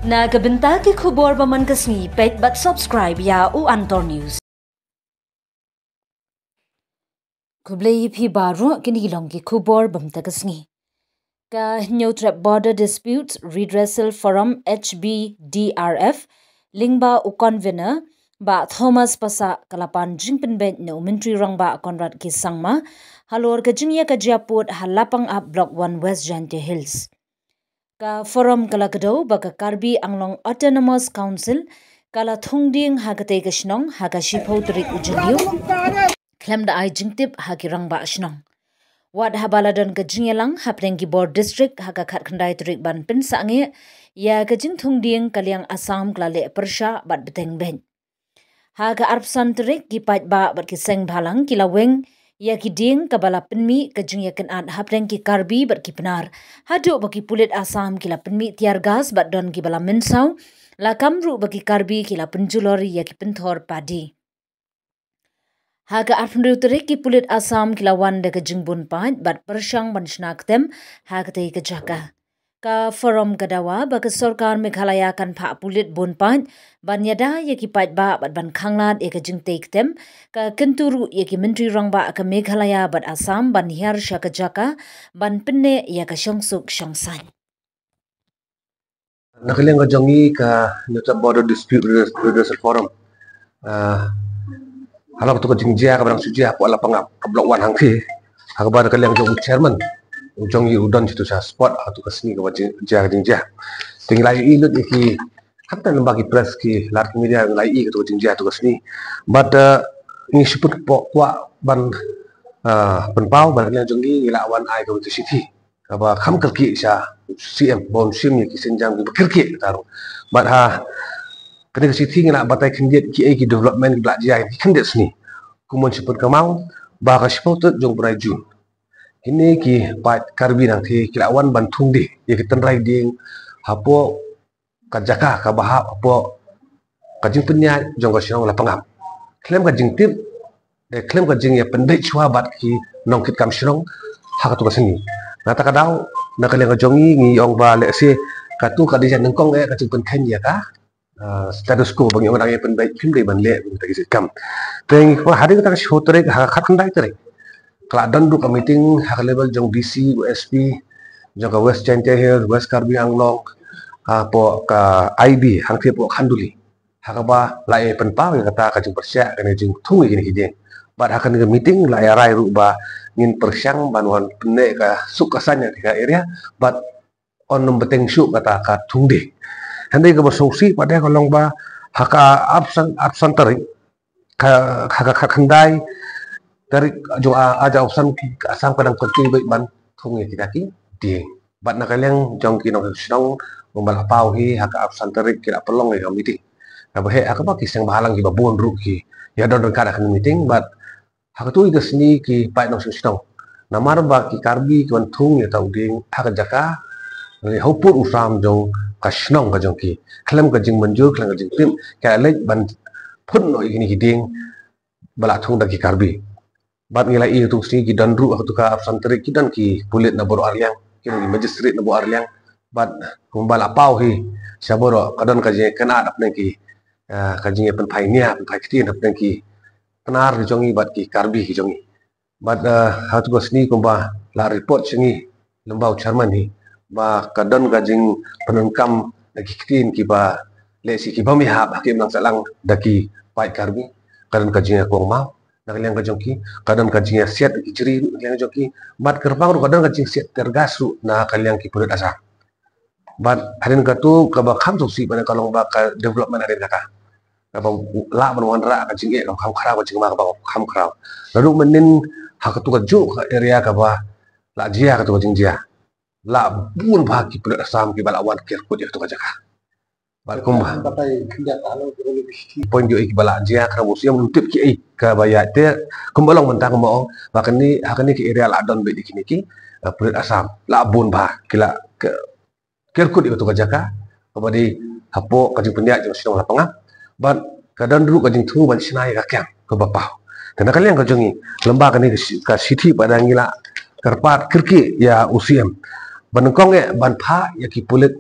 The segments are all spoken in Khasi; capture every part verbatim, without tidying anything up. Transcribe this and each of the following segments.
Na ka bynta ki khubor ba man ka sngi, peit bad subscribe ïa u Antor News. Khublei ïa phi baroh, kine ki long ki khubor ba mynta ka sngi. Ka Hynñiewtrep Border Disputes Redressal Forum, H B D R F, lyngba u convener Bah Thomas Passah, ka la pan jingpynbeit na u Myntri Rangbah Conrad K Sangma halor ka jingïakajia pud ha Lapangap, Block One, West Jaintia Hills. Ka forum ka la kdew ba ka Karbi Anglong Autonomous Council ka la thung dieng ha katei ka shnong ha ka shiphew tarik u Jylliew, khlem da ai jingtip ha ki rangbah shnong. Wat haba la don ka jingïalang hapdeng ki bor district ha ka khatkhyndai tarik ban pynsangeh ïa ka jingthung dieng, ka liang Assam ka la leh pyrshah bad bteng beit. Ha ka arphew san tarik, ki paidbah bad ki seng bhalang ki la weng ïa ki dieng kaba la pynmih ka jingïakynad hapdeng ki Karbi bad ki Pnar, haduh ba ki pulit Assam ki la pynmih tear gas bad don kiba la mynsaw, la kam ruh ba ki Karbi ki la pynjulor ïa ki pynthor padi. Ha ka arphew hynriew tarik, ki pulit Assam ki la wan da ka jingbun paid bad pyrshang ban shna ktem ha katei ka jaka. Ka forum ka dawa ba ka sorkar Meghalaya kan phah pulit bun paid ban ïada ïa ki paidbah bad ban khanglad ïa ka jingtei ktem, ka kyntu ruh ïa ki Myntri Rangbah ka Meghalaya bad Assam ban hiar sha ka jaka ban pynneh ïa ka shongsuk shongsaiñ. Na ka liang ka jong ngi ka Hynñiewtrep Border Dispute Redressal Forum, ah, halor katu ka jingjia kaba dang shu jia hapoh Lapangap, ka Block One hangtei, ha kaba na ka liang jong u chairman u jong ngi u don shatu sha spot ha katu ka sngi kaba jing-, jia ka jingjia. Te ngi la ïohi lut ïa ki, khamtam lyngba ki press, ki lad ki media, ngi la ïohi katu ka jingjia ha katu ka sngi. Bad, ah, ngi shu pynkwah ban, ah, pynpaw ba na ka liang jong ngi ngi la wan ai kawei ka shithi kaba kham kyrkieh sha C M, ba un shim ïa ki sienjam kiba kyrkieh kata ruh. Bad ha kane ka shithi ngi la batai khyndiat kiei ki development kiba la jia ha ki khyndiat sngi. Kumba shu pynkynmaw ba ka shiphew tarik jong u bnai June, kine ki paid Karbi nangtei ki la wan ban thung dieng ïa ki tynrai dieng hapoh ka jaka kaba hap hapoh ka jingpynïaid jong ka shnong Lapangap, khlem ka jingtip, eh, khlem ka jingïapynbeit shuwa bad ki nongkitkam shnong ha katu ka sngi. Na kata ka daw, na ka liang ka jong ngi ngi ong ba lehse katu ka dei nyngkong eh ka jingpynkheiñ ïa ka, ah, status quo ba ngi ong dang ïapynbeit, phim dei ban leh kata ka jingkam. Te ngi kwah hadien kata ka shiphew tarik, ha ka khatkhyndai tarik, ka la don ruh ka meeting ha ka level jong D C, S P jong ka West Jaintia Hills, West Karbi Anglong, hapoh ka I B hangtei hapoh Khanduli, ha kaba la ïa pynpaw ïa kata ka jingpyrshah kane ka jingthung ïa kine ki dieng. Bad ha kane ka meeting la ïa rai ruh ba ngin pyrshang ban wan pynneh ka suk ka saiñ ha ka area bad un ym bteng shuh kata ka thung dieng. Hynrei kaba sngewsih pat ka long ba ha ka arphew san, arphew san tarik, ka, ha ka khatkhyndai tarik jong, ah, arphew san, ka Assam ka dang kyntu beit ban thung ïa kita ki dieng. Bad na ka liang jong ki nongshnong, kumba la paw hi, ha ka arphew san tarik ki la pynlong ïa ka meeting. Kaba heh ha kaba ki seng bhalang kiba bun ruh ki ïa don ryngkat ha kane ka meeting, bad ha katu ka sngi ki paid nongshnong, namar ba ki Karbi ki wan thung ïa uta u dieng ha ka jaka, hapdeng u sam jong ka shnong ka jong ki, khlem ka jingmynjur, khlem ka jingtip, ki la leit ban phut noh ïa kine ki dieng ba la thung da ki Karbi. Bad ngi la ïohi ha katu ka sngi ki don ruh ha katu ka arphew san tarik ki don ki pulit na baroh arliang, ki don ki magistrate na baroh arliang. Bad kumba la paw hi sha baroh, ka don ka jingïakynad hapdeng ki, ah, ka jingïapynphai nia, pynphai ktien hapdeng ki Pnar ki jong ngi bad ki Karbi ki jong ngi. Bad, ah, ha katu ka sngi kumba la report sha ngi lyngba u chairman hi, ba ka don ka jingpyndonkam da ki ktien kiba lehse ki bym ïahap ha ki imlang sahlang da ki paid Karbi. Ka don ka jingïakongmaw na ka liang ka jong ki, ka don ka jingïasiat ki jri ruh na ka liang jong ki. Bad kyrpang ruh ka don ka jingsiat tear gas ruh na ka liang ki pulit Assam. Bad hadien katu kaba kham sngewsih pat ka long ba ka development hadien kata, kaba lah ban wanrah ka jingeh kaba kham khraw, ka jingma kaba kham khraw. Naduh mynnin ha katu kajuh ka area kaba la jia katu ka jingjia, la bun bha ki pulit Assam kiba la wan ker kut ïa katu ka jaka. Bad kumba, batai khyndiat, halor ki role ki shithi, point ïohi kiba la jia, khnang ba u siem un tip kiei kaba ïaid. Te kumba long mynta, kumba ong ba kane, ha kane ka area la don beit ïa kine ki, eh, pulit Assam, la bun bha ki la ker kut ïa katu ka jaka kaba dei hapoh ka jingpynïaid jong ka shnong Lapangap. Bad ka don ruh ka jingthmu ban shna ïa ka kiang kaba paw. Te na ka liang ka jong ngi, lyngba kane ka shi-, ka shithi pat ngi la kyrpad kyrkieh ïa u siem ba nyngkong eh ban phah ïa ki pulit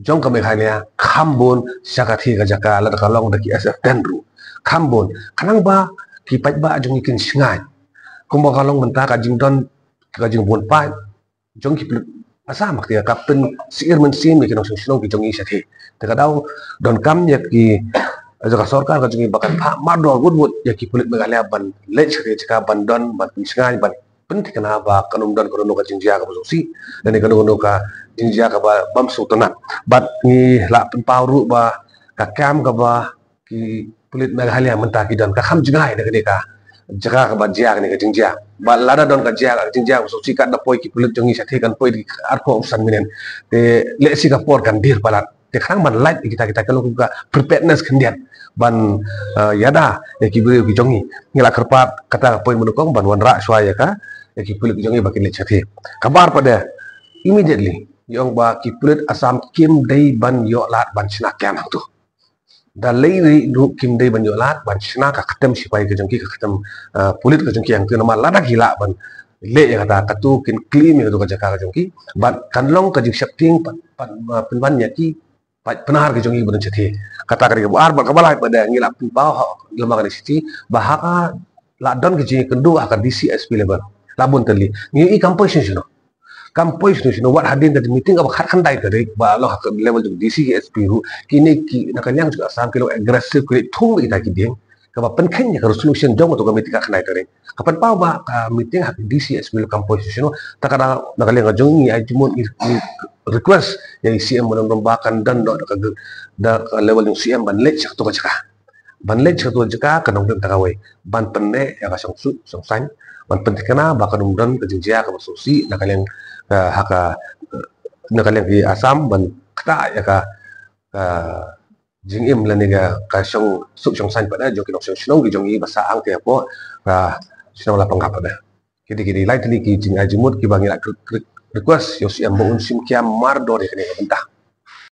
jong ka Meghalaya kham bun sha katei ka jaka lada ka long da ki S F ten ruh. Kham bun, khnang ba ki paidbah jong ngi kin shngaiñ. Kumba ka long mynta ka jingdon, ka jingbun paid jong ki pulit Assam, ka pynsyir mynsiem ïa ki nongshong shnong ki jong ngi shatei. Te ka daw donkam ïa ki, ïa ka sorkar ka jong ngi ba kan phah mardor wut wut ïa ki pulit Meghalaya ban leit sha katei ka jaka ban don, ban pynshngaiñ, ban pynthikna ba kan ym don kano kano ka jingjia kaba sngewsih lane kano kano ka jingjia kaba bym sngewtynnat. Bad ngi la pynpaw ruh ba ka kam kaba ki pulit Meghalaya mynta ki don ka kham jngai na kane ka jaka kaba jia kane ka jingjia. Ba lada don ka jia, ka jingjia kaba sngewsih, katba poi ki pulit jong ngi shatei kan poi arphew san minit. Te lehse ka por kan dier palat. Te khnang ban lait ïa kita, kita ka long ka preparedness khyndiat ban, eh, ïada ïa ki briew ki jong ngi. Ngi la kyrpad kata ka poi mynnyngkong ban wanrah shuwa ïa ka, ïa ki pulit ki jong ngi ba kin leit shatei. Kaba ar pat de, immediately ngi ong ba ki pulit Assam kim dei ban ïoh lad ban shna kem hangto. Da lei lei ruh kim dei ban ïoh lad ban shna ka kyrteng sipai ka jong ki, ka kyrteng, eh, pulit ka jong ki hangto, namar lada ki lah ban leh ïa kata, kato kin claim ïa kato ka jaka ka jong ki. Bad kan long ka jingsheptieng pat, pat, eh, pynban ïa ki paid Pnar ki jong ngi ba don shatei. Kata ka dei kaba ar. Bad kaba lai pat de, ngi la pynpaw ha lem kane ka siti ba ha ka la don ka jingïakynduh ha ka D C S P level. La bun tylli. Ngi ïohi kam poi shano shano. Kam poi shano shano, wat hadien ka meeting kaba khatkhyndai tarik ba long ha ka level jong D C S P ruh, kine ki na ka liang jong Assam ki long aggressive, ki leit thung ïa kita ki dieng kaba pynkheiñ ïa ka resolution jong kato ka meeting khatkhyndai tarik. Ka pynpaw ba ka meeting ha ka D C S P ruh kam poi shano shano. Ta ka daw na ka liang ka jong ngi ai jingmut, ngi request ïa i C M ba don, ba kan don da ka, da ka level jong C M ban leit sha kato ka jaka. Ban leit sha kato ka jaka, ka nongrim ta kawei, ban pynneh ïa ka shongsuk shongsaiñ, ban pynthikna ba kan ym don ka jingjia kaba sngewsih na ka liang, eh, ha ka, eh, na ka liang ki Assam, ban ktah ïa ka, ka jingim lane ka, ka shongsuk shongsaiñ pat de jong ki nongshong shnong ki jong ngi ba sah hangtei hapoh ka shnong Lapangap pat de. Kine, kine lai tylli ki jingai jingmut kiba ngi la re-, re-, request ïa u C M ba un shim khia mardor ïa kane ka bynta.